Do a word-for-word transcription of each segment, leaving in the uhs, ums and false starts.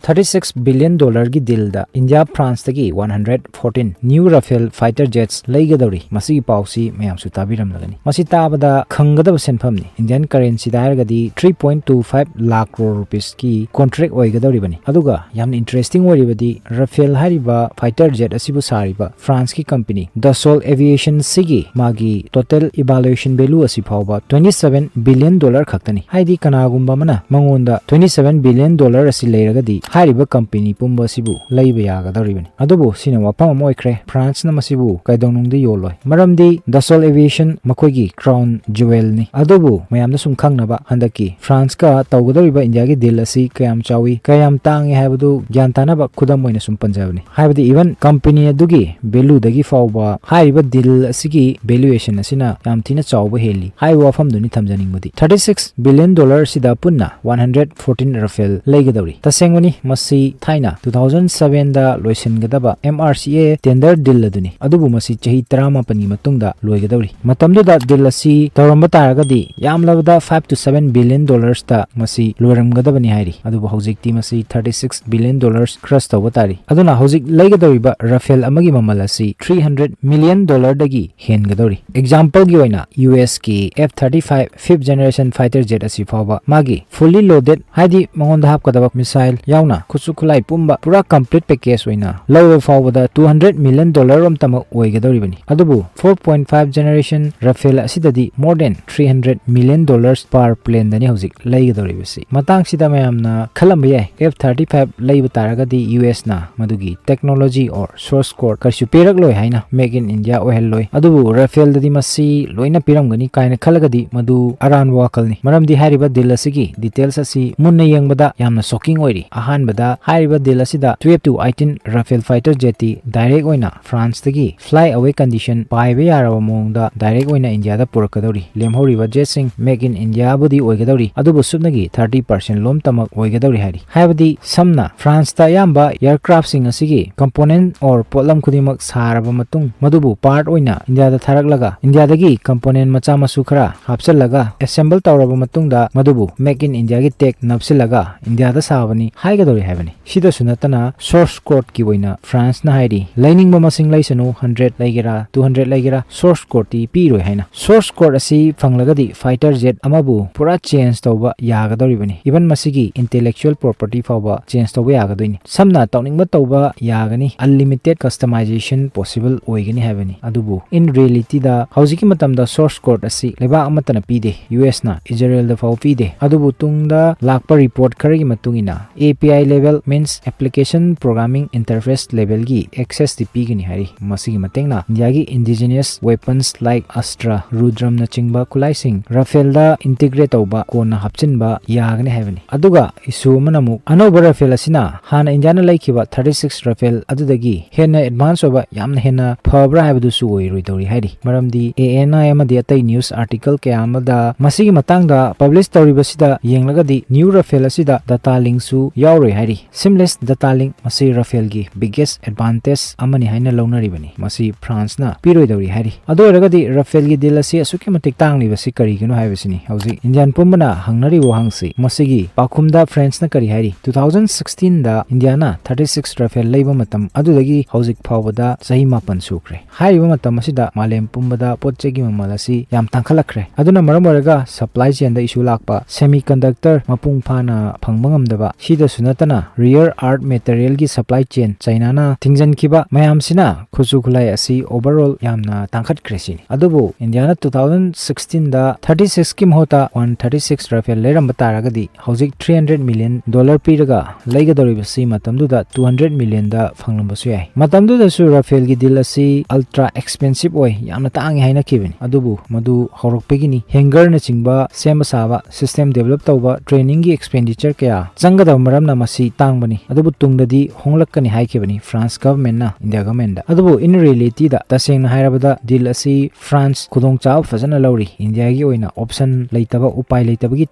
thirty six billion dollar ꯒꯤ deal ꯗ India France ꯇꯒꯤ one hundred fourteen new Rafale fighter jets ꯂꯩꯒꯗꯧꯔꯤ꯫ ꯃꯁꯤꯒꯤ ꯄꯥꯎꯁꯤ ꯃꯌꯥꯝꯁꯨ ꯇꯥꯕꯤꯔꯝꯂꯒꯅꯤ꯫ ꯃꯁꯤ ꯇꯥꯕꯗ ꯈꯪꯒꯗꯕ ꯁꯦꯟꯐꯝꯅꯤ꯫ Indian currency ꯗ ꯍꯥꯏꯔꯒꯗꯤ three point two five lakh crore rupees ꯀꯤ contract ꯑꯣꯏꯒꯗꯧꯔꯤꯕꯅꯤ꯫ ꯑꯗꯨꯒ ꯌꯥꯝꯅ interesting ꯑꯣꯏꯔꯤꯕꯗꯤ Rafale ꯍꯥꯏꯔꯤꯕ fighter jet ꯑꯁꯤꯕꯨ ꯁꯥꯔꯤꯕ France ꯀꯤ company Dassault Aviation ꯁꯤꯒꯤ ꯃꯥꯒꯤ total evaluation value ꯑꯁꯤ ꯐꯥꯎꯕ twenty seven billion dollar ꯈꯛꯇꯅꯤ꯫ ꯍꯥꯏꯗꯤ ꯀꯅꯥꯒꯨꯝꯕ ꯑꯃꯅ ꯃꯉꯣꯟꯗ twenty seven billion dollar ꯑꯁꯤ ꯂꯩꯔꯒꯗꯤ ꯍꯥꯏꯔꯤꯕ company ꯄꯨꯝꯕ ꯑꯁꯤꯕꯨ ꯂꯩꯕ ꯌꯥꯒꯗꯧꯔꯤꯕꯅꯤ꯫ ꯑꯗꯨꯕꯨ ꯁꯤꯅ ꯋꯥꯐꯝ ꯑꯃ ꯑꯣꯏꯈ꯭ꯔꯦ, France ꯅ ꯃꯁꯤꯕꯨ ꯀꯩꯗꯧꯅꯨꯡꯗ ꯌꯣꯜꯂꯣꯏ꯫ ꯃꯔꯝꯗꯤ Dassault Aviation ꯃꯈꯣꯏꯒꯤ crown jewel ꯅꯤ꯫ ꯑꯗꯨꯕꯨ ꯃꯌꯥꯝꯅ ꯁꯨꯝ ꯈꯪꯅꯕ, ꯍꯟꯗꯛꯀꯤ France ꯀ ꯇꯧꯒꯗꯧꯔꯤꯕ India ꯒꯤ deal ꯑꯁꯤ ꯀꯌꯥꯝ ꯆꯥꯎꯏ, ꯀꯌꯥꯝ ꯇꯥꯡꯉꯤ ꯍꯥꯏꯕꯗꯨ ꯒ꯭ꯌꯥꯟ ꯇꯥꯅꯕ ꯈꯨꯗꯝ ꯑꯣꯏꯅ ꯁꯨꯝ ꯄꯟꯖꯕꯅꯤ꯫ ꯍꯥꯏꯕꯗꯤ even company ꯑꯗꯨꯒꯤ value ꯗꯒꯤ ꯐꯥꯎꯕ ꯍꯥꯏꯔꯤꯕ deal ꯑꯁꯤꯒꯤ valuation ꯑꯁꯤꯅ ꯌꯥꯝ ꯊꯤꯅ ꯆꯥꯎꯕ ꯍꯦꯜꯂꯤ ꯍꯥꯏꯕ ꯋꯥꯐꯝꯗꯨꯅꯤ ꯊꯝꯖꯅꯤꯡꯕꯗꯤ꯫ Thirty six billion dollar ꯁꯤꯗ ꯄꯨꯟꯅ one hundred fourteen Rafale ꯂꯩꯒꯗꯧꯔꯤ꯫ ꯇꯁꯦꯡꯕꯅꯤ, ꯃꯁꯤ ꯊꯥꯏꯅ two thousand seven the ꯂꯣꯏꯁꯤꯟꯒꯗꯕ M R C A tender deal ꯑꯗꯨꯅꯤ꯫ ꯑꯗꯨꯕꯨ ꯃꯁꯤ ꯆꯍꯤ ꯇꯔꯥꯃꯥꯄꯟꯒꯤ ꯃꯇꯨꯡꯗ ꯂꯣꯏꯒꯗꯧꯔꯤ꯫ ꯃꯇꯝꯗꯨꯗ deal ꯑꯁꯤ ꯇꯧꯔꯝꯕ ꯇꯥꯔꯒꯗꯤ ꯌꯥꯝꯂꯕꯗ five to seven billion dollars ꯇ ꯃꯁꯤ ꯂꯣꯏꯔꯝꯒꯗꯕꯅꯤ ꯍꯥꯏꯔꯤ꯫ ꯑꯗꯨꯕꯨ ꯍꯧꯖꯤꯛꯇꯤ ꯃꯁꯤ thirty six billion dollars crush ꯇꯧꯕ ꯇꯥꯔꯤ꯫ ꯑꯗꯨꯅ ꯍꯧꯖꯤꯛ ꯂꯩꯒꯗꯧꯔꯤꯕ Rafale ꯑꯃꯒꯤ ꯃꯃꯜ ꯑꯁꯤ three hundred million dollar ꯗꯒꯤ ꯍꯦꯟꯒꯗꯧꯔꯤ꯫ Example ꯒꯤ ꯑꯣꯏꯅ U S ꯀꯤ F thirty five fifth generation fighter jet ꯑꯁꯤ ꯐꯥꯎꯕ ꯃꯥꯒꯤ fully loaded, ꯍꯥꯏꯗꯤ ꯃꯉꯣꯟꯗ ꯍꯥꯞꯀꯗꯕ missile ꯌꯥꯎꯅ ꯈꯨꯠꯁꯨ ꯈꯨꯠꯂꯥꯏ ꯄꯨꯝꯕ ꯄꯨꯔꯥ complete package ꯑꯣꯏꯅ ꯂꯧꯕ ꯐꯥꯎꯕꯗ two hundred million dollar ꯑꯃꯇꯃꯛ ꯑꯣꯏꯒꯗꯧꯔꯤꯕꯅꯤ꯫ ꯑꯗꯨꯕꯨ four point five generation Rafale ꯑꯁꯤꯗꯗꯤ more than three hundred million dollars per plane ꯗꯅꯤ ꯍꯧꯖꯤꯛ ꯂꯩꯒꯗꯧꯔꯤꯕꯁꯤ꯫ ꯃꯇꯥꯡꯁꯤꯗ ꯃꯌꯥꯝꯅ ꯈꯜꯂꯝꯕ ꯌꯥꯏ, F thirty five ꯂꯩꯕ ꯇꯥꯔꯒꯗꯤ U S ꯅ ꯃꯗꯨꯒꯤ technology or source code ꯀꯔꯤꯁꯨ ꯄꯤꯔꯛꯂꯣꯏ ꯍꯥꯏꯅ, Make in India ꯑꯣꯏꯍꯜꯂꯣꯏ꯫ ꯑꯗꯨꯕꯨ Rafale ꯗꯗꯤ ꯃꯁꯤ ꯂꯣꯏꯅ ꯄꯤꯔꯝꯒꯅꯤ ꯀꯥꯏꯅ ꯈꯜꯂꯒꯗꯤ ꯃꯗꯨ ꯑꯔꯥꯟꯕ ꯋꯥꯈꯜꯅꯤ꯫ ꯃꯔꯝꯗꯤ ꯍꯥꯏꯔꯤꯕ deal ꯑꯁꯤꯒꯤ details ꯑꯁꯤ ꯃꯨꯟꯅ ꯌꯦꯡꯕꯗ ꯌꯥꯝꯅ shocking ꯑꯣꯏꯔꯤ꯫ ꯑꯍꯥꯟꯕꯗ ꯍꯥꯏꯔꯤꯕ deal ꯑꯁꯤꯗ twelve to eighteen Rafale fighter jet T direct ꯑꯣꯏꯅ France ꯇꯒꯤ fly away condition ꯄꯥꯏꯕ ꯌꯥꯔꯕ ꯃꯑꯣꯡꯗ direct ꯑꯣꯏꯅ India ꯗ ꯄꯨꯔꯛꯀꯗꯧꯔꯤ꯫ ꯂꯦꯝꯍꯧꯔꯤꯕ jet ꯁꯤꯡ Make in India ꯕꯨꯗꯤ ꯑꯣꯏꯒꯗꯧꯔꯤ, ꯑꯗꯨꯕꯨ ꯁꯨꯞꯅꯒꯤ thirty percent ꯂꯣꯝꯇꯃꯛ ꯑꯣꯏꯒꯗꯧꯔꯤ ꯍꯥꯏꯔꯤ꯫ ꯍꯥꯏꯕꯗꯤ ꯁꯝꯅ France ꯇ ꯑꯌꯥꯝꯕ aircraft ꯁꯤꯡ ꯑꯁꯤꯒꯤ component or ꯄꯣꯠꯂꯝ ꯈꯨꯗꯤꯡꯃꯛ ꯁꯥꯔꯕ ꯃꯇꯨꯡ ꯃꯗꯨꯕꯨ part ꯑꯣꯏꯅ India ꯗ ꯊꯥꯔꯛꯂꯒ India ꯗꯒꯤ component ꯃꯆꯥ ꯃꯁꯨ ꯈꯔ ꯍꯥꯞꯆꯤꯜꯂꯒ assemble ꯇꯧꯔꯕ ꯃꯇꯨꯡꯗ ꯃꯗꯨꯕꯨ Make in India ꯒꯤ tag ꯅꯞꯁꯤꯜꯂꯒ India ꯗ ꯁꯥꯕꯅꯤ ꯍꯥꯏꯒꯗꯧꯔꯤ꯫ ꯇꯧꯔꯤ ꯍꯥꯏꯕꯅꯤ꯫ ꯁꯤꯗꯁꯨ ꯅꯠꯇꯅ source code-ꯀꯤ ꯑꯣꯏꯅ France-ꯅ ꯍꯥꯏꯔꯤ, ꯂꯩꯅꯤꯡꯕ ꯃꯁꯤꯡ ꯂꯩꯁꯅꯨ, hundred ꯂꯩꯒꯦꯔꯥ, two hundred ꯂꯩꯒꯦꯔꯥ, source code-ꯇꯤ ꯄꯤꯔꯣꯏ ꯍꯥꯏꯅ꯫ Source code ꯑꯁꯤ ꯐꯪꯂꯒꯗꯤ fighter jet ꯑꯃꯕꯨ ꯄꯨꯔꯥ change ꯇꯧꯕ ꯌꯥꯒꯗꯧꯔꯤꯕꯅꯤ꯫ Even ꯃꯁꯤꯒꯤ intellectual property ꯐꯥꯎꯕ change ꯇꯧꯕ ꯌꯥꯒꯗꯣꯏꯅꯤ꯫ ꯁꯝꯅ ꯇꯧꯅꯤꯡꯕ ꯇꯧꯕ ꯌꯥꯒꯅꯤ, unlimited customization possible ꯑꯣꯏꯒꯅꯤ ꯍꯥꯏꯕꯅꯤ꯫ ꯑꯗꯨꯕꯨ in reality-ꯗ ꯍꯧꯖꯤꯛꯀꯤ ꯃꯇꯝꯗ source code ꯑꯁꯤ ꯂꯩꯕꯥꯛ ꯑꯃꯠꯇꯅ ꯄꯤꯗꯦ꯫ U S-ꯅ ꯏꯖꯔꯦꯜꯗ ꯐꯥꯎ ꯄꯤꯗꯦ꯫ ꯑꯗꯨꯕꯨ ꯇꯨꯡꯗ ꯂꯥꯛꯄ report ꯈꯔꯒꯤ ꯃꯇꯨꯡ ꯏꯟꯅ A P I level means application programming interface level-ꯒꯤ access-ꯇꯤ ꯄꯤꯒꯅꯤ ꯍꯥꯏꯔꯤ꯫ ꯃꯁꯤꯒꯤ ꯃꯇꯦꯡꯅ ꯏꯟꯗꯤꯌꯥꯒꯤ indigenous weapons like Astra, Rudram-ꯅꯆꯤꯡꯕ ꯈꯨꯠꯂꯥꯏꯁꯤꯡ Rafale-ꯗ integrate ꯇꯧꯕ ꯀꯣꯟꯅ ꯍꯥꯞꯆꯤꯟꯕ ꯌꯥꯒꯅꯤ ꯍꯥꯏꯕꯅꯤ꯫ ꯑꯗꯨꯒ issue ꯑꯃꯅ ꯑꯃꯨꯛ ꯑꯅꯧꯕ Rafale ꯑꯁꯤꯅ ꯍꯥꯟꯅ ꯏꯟꯗꯤꯌꯥꯅ ꯂꯩꯈꯤꯕ thirty six Rafale ꯑꯗꯨꯗꯒꯤ ꯍꯦꯟꯅ advance ꯑꯣꯏꯕ, ꯌꯥꯝꯅ ꯍꯦꯟꯅ ꯐꯕ꯭ꯔꯥ ꯍꯥꯏꯕꯗꯨꯁꯨ ꯑꯣꯏꯔꯣꯏꯗꯧꯔꯤ ꯍꯥꯏꯔꯤ꯫ ꯃꯔꯝꯗꯤ A N I ꯑꯃꯗꯤ ꯑꯇꯩ news article ꯀꯌꯥ ꯑꯃꯗ ꯃꯁꯤꯒꯤ ꯃꯇꯥꯡꯗ publish ꯇꯧꯔꯤꯕꯁꯤꯗ ꯌꯦꯡꯂꯒꯗꯤ new Rafale ꯑꯁꯤꯗ data link-ꯁꯨ ꯌꯥꯎꯔꯣꯏ ꯍꯥꯏꯔꯤ꯫ Seamless data link ꯃꯁꯤ Rafale-ꯒꯤ biggest advantage ꯑꯃꯅꯤ ꯍꯥꯏꯅ ꯂꯧꯅꯔꯤꯕꯅꯤ꯫ ꯃꯁꯤ France-ꯅ ꯄꯤꯔꯣꯏꯗꯧꯔꯤ ꯍꯥꯏꯔꯤ꯫ ꯑꯗꯨ ꯑꯣꯏꯔꯒꯗꯤ Rafale-ꯒꯤ deal ꯑꯁꯤ ꯑꯁꯨꯛꯀꯤ ꯃꯇꯤꯛ ꯇꯥꯡꯂꯤꯕꯁꯤ ꯀꯔꯤꯒꯤꯅꯣ ꯍꯥꯏꯕꯁꯤꯅꯤ ꯍꯧꯖꯤꯛ Indian ꯄꯨꯝꯕꯅ ꯍꯪꯅꯔꯤꯕ ꯋꯥꯍꯪꯁꯤ꯫ ꯃꯁꯤꯒꯤ ꯄꯥꯎꯈꯨꯝꯗ France-ꯅ ꯀꯔꯤ ꯍꯥꯏꯔꯤ? Two thousand sixteen-ꯗ ꯏꯟꯗꯤꯌꯥꯅ thirty six Rafale ꯂꯩꯕ ꯃꯇꯝ ꯑꯗꯨꯗꯒꯤ ꯍꯧꯖꯤꯛ ꯐꯥꯎꯕꯗ ꯆꯍꯤ ꯃꯥꯄꯟ ꯁꯨꯈ꯭ꯔꯦ꯫ ꯍꯥꯏꯔꯤꯕ ꯃꯇꯝ ꯑꯁꯤꯗ ꯃꯥꯂꯦꯝ ꯄꯨꯝꯕꯗ ꯄꯣꯠ ꯆꯩꯒꯤ ꯃꯃꯜ ꯑꯁꯤ ꯌꯥꯝ ꯇꯥꯡꯈꯠꯂꯛꯈ꯭ꯔꯦ꯫ ꯑꯗꯨꯅ ꯃꯔꯝ ꯑꯣꯏꯔꯒ supply chain-ꯗ issue ꯂꯥꯛꯄ, semiconductor ꯃꯄꯨꯡ ꯐꯥꯅ ꯐꯪꯕ ꯉꯝꯗꯕ, ꯁꯤꯗꯁꯨ ꯅꯠꯇꯅ rare earth material-ꯒꯤ supply chain China-ꯅ ꯊꯤꯡꯖꯤꯟꯈꯤꯕ ꯃꯌꯥꯝꯁꯤꯅ ꯈꯨꯠꯁꯨ ꯈꯨꯠꯂꯥꯏ ꯑꯁꯤ overall ꯌꯥꯝꯅ ꯇꯥꯡꯈꯠꯈ꯭ꯔꯦ ꯁꯤꯅꯤ꯫ ꯑꯗꯨꯕꯨ ꯏꯟꯗꯤꯌꯥꯅ two thousand sixteen-ꯗ thirty six-ꯀꯤ ꯃꯍꯨꯠꯇ one thirty six Rafale ꯂꯩꯔꯝꯕ ꯇꯥꯔꯒꯗꯤ ꯍꯧꯖꯤꯛ three hundred million dollar ꯄꯤꯔꯒ ꯂꯩꯒꯗꯧꯔꯤꯕꯁꯤ ꯃꯇꯝꯗꯨꯗ two hundred million-ꯗ ꯐꯪꯂꯝꯕꯁꯨ ꯌꯥꯏ꯫ ꯃꯇꯝꯗꯨꯗꯁꯨ Rafale-ꯒꯤ deal ꯑꯁꯤ ultra expensive ꯑꯣꯏ, ꯌꯥꯝꯅ ꯇꯥꯡꯉꯤ ꯍꯥꯏꯅꯈꯤꯕꯅꯤ꯫ ꯑꯗꯨꯕꯨ ꯃꯗꯨ ꯍꯧꯔꯛꯄꯒꯤꯅꯤ꯫ Hangar-ꯅꯆꯤꯡꯕ ꯁꯦꯝꯕ ꯁꯥꯕ, system develop ꯇꯧꯕ, training-ꯒꯤ expenditure ꯀꯌꯥ ꯆꯪꯒꯗꯕ ꯃꯔꯝꯅ ꯃꯁꯤ ꯇꯥꯡꯕꯅꯤ꯫ ꯑꯗꯨꯕꯨ ꯇꯨꯡꯗꯗꯤ ꯍꯣꯡꯂꯛꯀꯅꯤ ꯍꯥꯏꯈꯤꯕꯅꯤ France government-ꯅ India government-ꯗ꯫ ꯑꯗꯨꯕꯨ in reality-ꯗ ꯇꯁꯦꯡꯅ ꯍꯥꯏꯔꯕꯗ deal ꯑꯁꯤ France ꯈꯨꯗꯣꯡꯆꯥꯕ ꯐꯖꯅ ꯂꯧꯔꯤ꯫ ꯏꯟꯗꯤꯌꯥꯒꯤ ꯑꯣꯏꯅ option ꯂꯩꯇꯕ, ꯎꯄꯥꯏ ꯂꯩꯇꯕꯒꯤ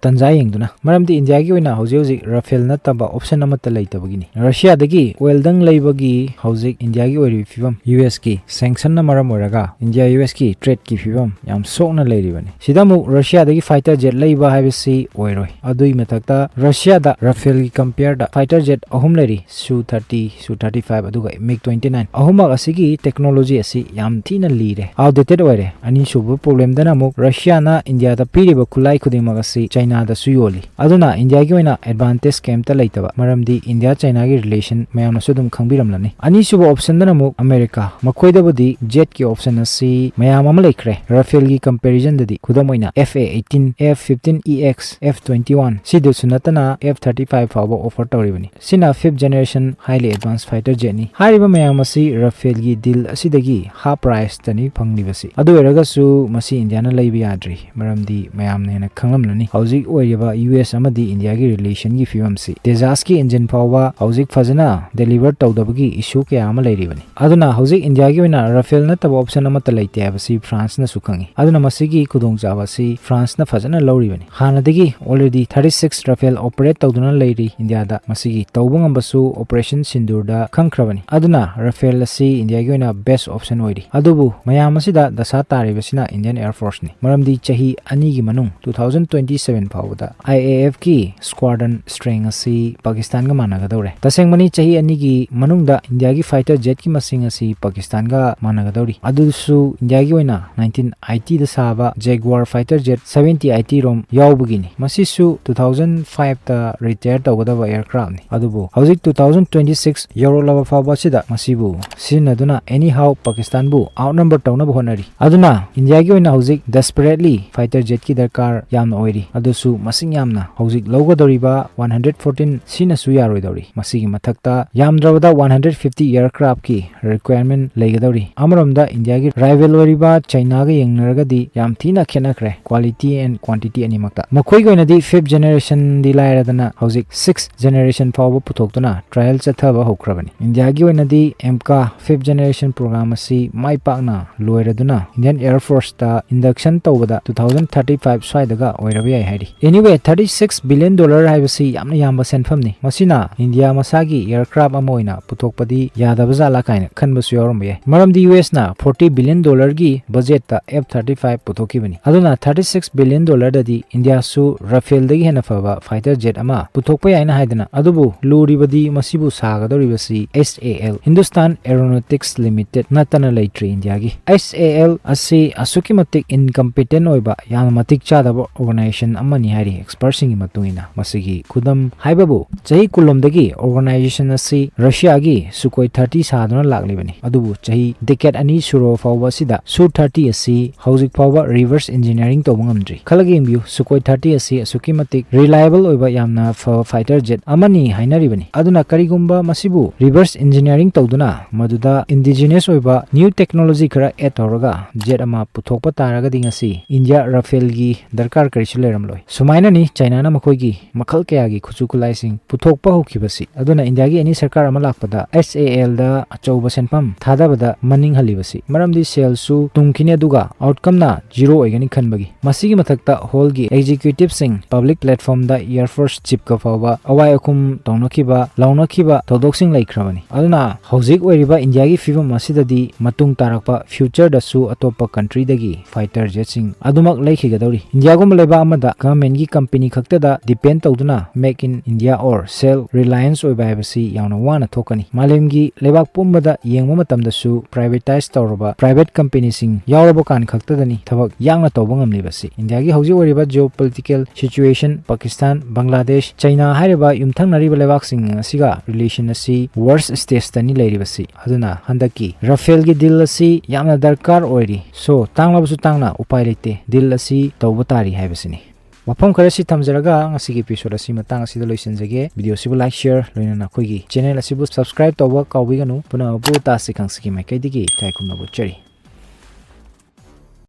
ꯇꯟꯖꯥ ꯌꯦꯡꯗꯨꯅ꯫ ꯃꯔꯝꯗꯤ ꯏꯟꯗꯤꯌꯥꯒꯤ ꯑꯣꯏꯅ ꯍꯧꯖꯤꯛ ꯍꯧꯖꯤꯛ Rafale ꯅꯠꯇꯕ option ꯑꯃꯠꯇ ꯂꯩꯇꯕꯒꯤꯅꯤ꯫ Russia-ꯗꯒꯤ oil-ꯗꯪ ꯂꯩꯕꯒꯤ ꯍꯧꯖꯤꯛ ꯏꯟꯗꯤꯌꯥꯒꯤ ꯑꯣꯏꯔꯤꯕ ꯐꯤꯕꯝ, U S-ꯀꯤ sanction-ꯅ ꯃꯔꯝ ꯑꯣꯏꯔꯒ ꯏꯟꯗꯤꯌꯥ U S-ꯀꯤ trade-ꯀꯤ ꯐꯤꯕꯝ ꯌꯥꯝ ꯁꯣꯛꯅ ꯂꯩꯔꯤꯕꯅꯤ꯫ ꯁꯤꯗ ꯑꯃꯨꯛ Russia-ꯗꯒꯤ fighter jet ꯂꯩꯕ ꯍꯥꯏꯕꯁꯤ ꯑꯣꯏꯔꯣꯏ꯫ ꯑꯗꯨꯒꯤ ꯃꯊꯛꯇ Russia-ꯗ Rafale-ꯒꯤ compare fighter jet ꯑꯍꯨꯝ ꯂꯩꯔꯤ, Su thirty, Su thirty five, ꯑꯗꯨꯒ MiG twenty nine꯫ ꯑꯍꯨꯝꯃꯛ ꯑꯁꯤꯒꯤ technology ꯑꯁꯤ ꯌꯥꯝ ꯊꯤꯅ ꯂꯤꯔꯦ, outdated ꯑꯣꯏꯔꯦ꯫ ꯑꯅꯤꯁꯨꯕ problemꯗꯅ ꯑꯃꯨꯛ Russiaꯅ Indiaꯗ ꯄꯤꯔꯤꯕ ꯈꯨꯠꯂꯥꯏ ꯈꯨꯗꯤꯡꯃꯛ ꯑꯁꯤ Chinaꯗꯁꯨ ꯌꯣꯜꯂꯤ꯫ ꯑꯗꯨꯅ Indiaꯒꯤ ꯑꯣꯏꯅ advantage ꯀꯩꯝꯇ ꯂꯩꯇꯕ, ꯃꯔꯝꯗꯤ India Chinaꯒꯤ relation ꯃꯌꯥꯝꯅꯁꯨ ꯑꯗꯨꯝ ꯈꯪꯕꯤꯔꯝꯂꯅꯤ꯫ ꯑꯅꯤꯁꯨꯕ optionꯗꯅ ꯑꯃꯨꯛ America, ꯃꯈꯣꯏꯗꯕꯨꯗꯤ jetꯀꯤ option ꯑꯁꯤ ꯃꯌꯥꯝ ꯑꯃ ꯂꯩꯈ꯭ꯔꯦ꯫ Rafaelꯒꯤ comparisonꯗꯗꯤ, ꯈꯨꯗꯝ ꯑꯣꯏꯅ, F/A eighteen, F fifteen E X, F twenty one, ꯁꯤꯗꯁꯨ ꯅꯠꯇꯅ F thirty five ꯐꯥꯎꯕ offer ꯇꯧꯔꯤꯕꯅꯤ꯫ ꯁꯤꯅ fifth generation highly advanced fighter jetꯅꯤ꯫ ꯍꯥꯏꯔꯤꯕ ꯃꯌꯥꯝ ꯑꯁꯤ Rafaelꯒꯤ deal ꯑꯁꯤꯗꯒꯤ half priceꯇꯅꯤ ꯐꯪꯂꯤꯕꯁꯤ꯫ ꯑꯗꯨ ꯑꯣꯏꯔꯒꯁꯨ ꯃꯁꯤ Indiaꯅ ꯂꯩꯕ ꯌꯥꯗ꯭ꯔꯤ, ꯃꯔꯝꯗꯤ ꯃꯌꯥꯝꯅ ꯍꯦꯟꯅ ꯈꯪꯂꯝꯂꯅꯤ ꯍꯧꯖꯤꯛ ꯑꯣꯏꯔꯤꯕ US ꯑꯃꯗꯤ Indiaꯒꯤ relationꯒꯤ ꯐꯤꯕꯝꯁꯤ꯫ Tejasꯀꯤ engine ꯐꯥꯎꯕ ꯍꯧꯖꯤꯛ ꯐꯖꯅ deliver ꯇꯧꯗꯕꯒꯤ issue ꯀꯌꯥ ꯑꯃ ꯂꯩꯔꯤꯕꯅꯤ꯫ ꯑꯗꯨꯅ ꯍꯧꯖꯤꯛ Indiaꯒꯤ ꯑꯣꯏꯅ Rafael ꯅꯠꯇꯕ option ꯑꯃꯠꯇ ꯂꯩꯇꯦ ꯍꯥꯏꯕꯁꯤ Franceꯅꯁꯨ ꯈꯪꯏ꯫ ꯑꯗꯨꯅ ꯃꯁꯤꯒꯤ ꯈꯨꯗꯣꯡꯆꯥꯕ ꯑꯁꯤ Franceꯅ ꯐꯖꯅ ꯂꯧꯔꯤꯕꯅꯤ꯫ ꯍꯥꯟꯅꯗꯒꯤ already thirty six Rafael operate ꯇꯧꯗꯨꯅ ꯂꯩꯔꯤ Indiaꯗ꯫ ꯃꯁꯤꯒꯤ ꯇꯧꯕ ꯉꯝꯕꯁꯨ Operation Sindoorꯗ ꯈꯪꯈ꯭ꯔꯕꯅꯤ꯫ ꯑꯗꯨꯅ Rafael ꯑꯁꯤ Indiaꯒꯤ ꯑꯣꯏꯅ best option ꯑꯣꯏꯔꯤ꯫ ꯑꯗꯨꯕꯨ ꯃꯌꯥꯝ ꯑꯁꯤꯗ ꯗꯁꯥ ꯇꯥꯔꯤꯕꯁꯤꯅ Indian Air Forceꯅꯤ, ꯃꯔꯝꯗꯤ ꯆꯍꯤ ꯑꯅꯤꯒꯤ ꯃꯅꯨꯡ, two thousand twenty seven ꯐꯥꯎꯕꯗ, IAFꯀꯤ squadron strength ꯑꯁꯤ ꯄꯥꯀꯤꯁꯇꯥꯟꯒ ꯃꯥꯟꯅꯒꯗꯧꯔꯦ꯫ ꯇꯁꯦꯡꯕꯅꯤ, ꯆꯍꯤ ꯑꯅꯤꯒꯤ ꯃꯅꯨꯡꯗ Indiaꯒꯤ fighter jetꯀꯤ ꯃꯁꯤꯡ ꯑꯁꯤ ꯄꯥꯀꯤꯁꯇꯥꯟꯒ ꯃꯥꯟꯅꯒꯗꯧꯔꯤ꯫ ꯑꯗꯨꯁꯨ Indiaꯒꯤ ꯑꯣꯏꯅ nineteen eightyꯗ ꯁꯥꯕ Jaguar fighter jet seventy eighty ꯔꯣꯝ ꯌꯥꯎꯕꯒꯤꯅꯤ꯫ ꯃꯁꯤꯁꯨ two thousand fiveꯇ retire ꯇꯧꯒꯗꯕ aircraftꯅꯤ꯫ ꯑꯗꯨꯕꯨ ꯍꯧꯖꯤꯛ two thousand twenty six ꯌꯧꯔꯛꯂꯕ ꯐꯥꯎꯕ ꯑꯁꯤꯗ ꯃꯁꯤꯕꯨ ꯁꯤꯖꯤꯟꯅꯗꯨꯅ anyhow ꯄꯥꯀꯤꯁꯇꯥꯟꯕꯨ outnumber ꯇꯧꯅꯕ ꯍꯣꯠꯅꯔꯤ꯫ ꯑꯗꯨꯅ Indiaꯒꯤ ꯑꯣꯏꯅ ꯍꯧꯖꯤꯛ desperately fighter jetꯀꯤ ꯗꯔꯀꯥꯔ ꯌꯥꯝꯅ ꯑꯣꯏꯔꯤ꯫ ꯑꯗꯨꯁꯨ ꯃꯁꯤꯡ ꯌꯥꯝꯅ ꯍꯧꯖꯤꯛ ꯂꯧꯒꯗꯧꯔꯤꯕ one hundred fourteen ꯁꯤꯅꯁꯨ ꯌꯥꯔꯣꯏꯗꯧꯔꯤ꯫ ꯃꯁꯤꯒꯤ ꯃꯊꯛꯇ ꯌꯥꯝꯗ꯭ꯔꯕꯗ one hundred fifty aircraftꯀꯤ requirement ꯂꯩꯒꯗꯧꯔꯤ꯫ ꯑꯃꯔꯣꯝꯗ Indiaꯒꯤ rival ꯑꯣꯏꯔꯤꯕ Chinaꯒ ꯌꯦꯡꯅꯔꯒꯗꯤ ꯌꯥꯝ ꯊꯤꯅ ꯈꯦꯠꯅꯈ꯭ꯔꯦ, quality and quantity ꯑꯅꯤꯃꯛꯇ꯫ ꯃꯈꯣꯏꯒꯤ ꯑꯣꯏꯅꯗꯤ fifth generationꯗꯤ ꯂꯥꯏꯔꯗꯅ ꯍꯧꯖꯤꯛ sixth generation ꯐꯥꯎꯕ ꯄꯨꯊꯣꯛꯇꯨꯅ trial ꯆꯠꯊꯕ ꯍꯧꯈ꯭ꯔꯕꯅꯤ꯫ Indiaꯒꯤ ꯑꯣꯏꯅꯗꯤ MCA fifth generation program ꯑꯁꯤ ꯃꯥꯏ ꯄꯥꯛꯅ ꯂꯣꯏꯔꯗꯨꯅ Indian Air Forceꯇ induction ꯇꯧꯕꯗ two thousand thirty five ꯁ꯭ꯋꯥꯏꯗꯒ ꯑꯣꯏꯔꯕ ꯌꯥꯏ ꯍꯥꯏꯔꯤ꯫ Anyway, thirty six billion dollar ꯍꯥꯏꯕꯁꯤ ꯌꯥꯝꯅ ꯌꯥꯝꯕ ꯁꯦꯟꯐꯝꯅꯤ꯫ ꯃꯁꯤꯅ India ꯃꯁꯥꯒꯤ aircraft ꯑꯃ ꯑꯣꯏꯅ ꯄꯨꯊꯣꯛꯄꯗꯤ ꯌꯥꯗꯕ ꯖꯥꯠꯂꯥ ꯀꯥꯏꯅ ꯈꯟꯕꯁꯨ ꯌꯥꯎꯔꯝꯕ ꯌꯥꯏ, ꯃꯔꯝꯗꯤ USꯅ forty billion dollarꯒꯤ budgetꯇ F thirty five ꯄꯨꯊꯣꯛꯈꯤꯕꯅꯤ꯫ ꯑꯗꯨꯅ thirty six billion dollarꯗꯗꯤ Indiaꯁꯨ Rafaelꯗꯒꯤ ꯍꯦꯟꯅ ꯐꯕ fighter jet ꯑꯃ ꯄꯨꯊꯣꯛꯄ ꯌꯥꯏꯅ ꯍꯥꯏꯗꯅ ꯑꯗꯨꯕꯨ ꯂꯨꯔꯤꯕꯗꯤ ꯃꯁꯤꯕꯨ ꯁꯥꯒꯗꯧꯔꯤꯕꯁꯤ H A L, Hindustan Aeronautics Limited ꯅꯠꯇꯅ ꯂꯩꯇ꯭ꯔꯤ ꯏꯟꯗꯤꯌꯥꯒꯤ꯫ H A L ꯑꯁꯤ ꯑꯁꯨꯛꯀꯤ ꯃꯇꯤꯛ incompetent ꯑꯣꯏꯕ, ꯌꯥꯝꯅ ꯃꯇꯤꯛ ꯆꯥꯗꯕ organization ꯑꯃꯅꯤ ꯍꯥꯏꯔꯤ expertꯁꯤꯡꯒꯤ ꯃꯇꯨꯡ ꯏꯟꯅ꯫ ꯃꯁꯤꯒꯤ ꯈꯨꯗꯝ ꯍꯥꯏꯕꯕꯨ, ꯆꯍꯤ ꯀꯨꯟꯂꯣꯝꯗꯒꯤ organization ꯑꯁꯤ ꯔꯁꯤꯌꯥꯒꯤ Sukhoi thirty ꯁꯥꯗꯨꯅ ꯂꯥꯛꯂꯤꯕꯅꯤ꯫ ꯑꯗꯨꯕꯨ ꯆꯍꯤ decade ꯑꯅꯤ ꯁꯨꯔꯕ ꯐꯥꯎꯕ ꯑꯁꯤꯗ Su thirty ꯑꯁꯤ ꯍꯧꯖꯤꯛ ꯐꯥꯎꯕ reverse engineering ꯇꯧꯕ ꯉꯝꯗ꯭ꯔꯤ꯫ ꯈꯜꯂꯒ ꯌꯦꯡꯕꯤꯌꯨ, Sukhoi thirty ꯑꯁꯤ ꯑꯁꯨꯛꯀꯤ ꯃꯇꯤꯛ reliable ꯑꯣꯏꯕ ꯌꯥꯝꯅ ꯐꯕ fighter jet ꯑꯃꯅꯤ ꯍꯥꯏꯅꯔꯤꯕꯅꯤ꯫ ꯑꯗꯨꯅ ꯀꯔꯤꯒꯨꯝꯕ ꯃꯁꯤꯕꯨ reverse engineering ꯇꯧꯗꯨꯅ ꯃꯗꯨꯗ indigenous ꯑꯣꯏꯕ new technology ꯈꯔ add ꯇꯧꯔꯒ jet ꯑꯃ ꯄꯨꯊꯣꯛꯄ ꯇꯥꯔꯒꯗꯤ ꯉꯁꯤ ꯏꯟꯗꯤꯌꯥ Rafaleꯒꯤ ꯗꯔꯀꯥꯔ ꯀꯔꯤꯁꯨ ꯂꯩꯔꯝꯂꯣꯏ꯫ ꯁꯨꯃꯥꯏꯅꯅꯤ ꯆꯥꯏꯅꯥꯅ ꯃꯈꯣꯏꯒꯤ ꯃꯈꯜ ꯀꯌꯥꯒꯤ ꯈꯨꯠꯁꯨ ꯈꯨꯠꯂꯥꯏꯁꯤꯡ ꯄꯨꯊꯣꯛꯄ ꯍꯧꯈꯤꯕꯁꯤ꯫ ꯑꯗꯨꯅ ꯏꯟꯗꯤꯌꯥꯒꯤ any ꯁꯔꯀꯥꯔ ꯑꯃ ꯂꯥꯛꯄꯗ H A Lꯗ ꯑꯆꯧꯕ ꯁꯦꯟꯐꯝ ꯊꯥꯗꯕꯗ ꯃꯅꯤꯡ ꯍꯜꯂꯤꯕꯁꯤ꯫ ꯃꯔꯝꯗꯤ ꯁꯦꯜꯁꯨ ꯇꯨꯡꯈꯤꯅꯤ, ꯑꯗꯨꯒ outcomeꯅ zero ꯑꯣꯏꯒꯅꯤ ꯈꯟꯕꯒꯤ꯫ ꯃꯁꯤꯒꯤ ꯃꯊꯛꯇ ꯍꯣꯜꯒꯤ executiveꯁꯤꯡ public platformꯗ Air Force chiefꯀ ꯐꯥꯎꯕ ꯑꯋꯥꯏ ꯑꯈꯨꯝ ꯇꯧꯅꯈꯤꯕ, ꯂꯥꯎꯅꯈꯤꯕ ꯊꯧꯗꯣꯛꯁꯤꯡ ꯂꯩꯈ꯭ꯔꯕꯅꯤ꯫ ꯑꯗꯨꯅ ꯍꯧꯖꯤꯛ ꯑꯣꯏꯔꯤꯕ ꯏꯟꯗꯤꯌꯥꯒꯤ ꯐꯤꯕꯝ ꯑꯁꯤꯗꯗꯤ ꯃꯇꯨꯡ ꯇꯥꯔꯛꯄ futureꯗꯁꯨ ꯑꯇꯣꯞꯄ countryꯗꯒꯤ fighter jetꯁꯤꯡ ꯑꯗꯨꯃꯛ ꯂꯩꯈꯤꯒꯗꯧꯔꯤ꯫ ꯏꯟꯗꯤꯌꯥꯒꯨꯝꯕ ꯂꯩꯕꯥꯛ ꯑꯃꯗ governmentꯀꯤ company ꯈꯛꯇꯗ depend ꯇꯧꯗꯨꯅ Make in India or self reliance ꯑꯣꯏꯕ ꯍꯥꯏꯕꯁꯤ ꯌꯥꯝꯅ ꯋꯥꯅ ꯊꯣꯛꯀꯅꯤ꯫ ꯃꯥꯂꯦꯝꯒꯤ ꯂꯩꯕꯥꯛ ꯄꯨꯝꯕꯗ ꯌꯦꯡꯕ ꯃꯇꯝꯗꯁꯨ privatize ꯇꯧꯔꯕ private companyꯁꯤꯡ ꯌꯥꯎꯔꯕ ꯀꯥꯟ ꯈꯛꯇꯗꯅꯤ ꯊꯕꯛ ꯌꯥꯡꯅ ꯇꯧꯕ ꯉꯝꯂꯤꯕꯁꯤ꯫ ꯏꯟꯗꯤꯌꯥꯒꯤ ꯍꯧꯖꯤꯛ ꯑꯣꯏꯔꯤꯕ geopolitical situation, ꯄꯥꯀꯤꯁꯇꯥꯟ, ꯕꯪꯒ꯭ꯂꯥꯗꯦꯁ, ꯆꯩꯅꯥ ꯍꯥꯏꯔꯤꯕ ꯌꯨꯝꯊꯪꯅꯔꯤꯕ ꯂꯩꯕꯥꯛꯁꯤꯡ ꯑꯁꯤꯒ relation ꯑꯁꯤ worst stageꯇꯅꯤ ꯂꯩꯔꯤꯕꯁꯤ꯫ ꯑꯗꯨꯅ ꯍꯟꯗꯛꯀꯤ Rafaleꯒꯤ deal ꯑꯁꯤ ꯌꯥꯝꯅ ꯗꯔꯀꯥꯔ ꯑꯣꯏꯔꯤ꯫ So, ꯇꯥꯡꯂꯕꯁꯨ ꯇꯥꯡꯅ, ꯎꯄꯥꯏ ꯂꯩꯇꯦ, deal ꯑꯁꯤ ꯇꯧꯕ ꯇꯥꯔꯤ ꯍꯥꯏꯕꯁꯤꯅꯤ꯫ ꯋꯥꯐꯝ ꯈꯔꯁꯤ ꯊꯝꯖꯔꯒ ꯉꯁꯤꯒꯤ episode ꯑꯁꯤ ꯃꯇꯥꯡ ꯑꯁꯤꯗ ꯂꯣꯏꯁꯤꯟꯖꯒꯦ꯫ Video ꯑꯁꯤꯕꯨ like, share, ꯂꯣꯏꯅꯅ ꯑꯩꯈꯣꯏꯒꯤ channel ꯑꯁꯤꯕꯨ subscribe ꯇꯧꯕ ꯀꯥꯎꯕꯤꯒꯅꯨ꯫ ꯄꯨꯝꯅꯃꯛꯄꯨ ꯇꯥꯁꯤ ꯈꯪꯁꯤꯒꯤ ꯃꯥꯏꯀꯩꯗꯒꯤ ꯏꯀꯥꯏ ꯈꯨꯝꯅꯕ ꯎꯠꯆꯔꯤ꯫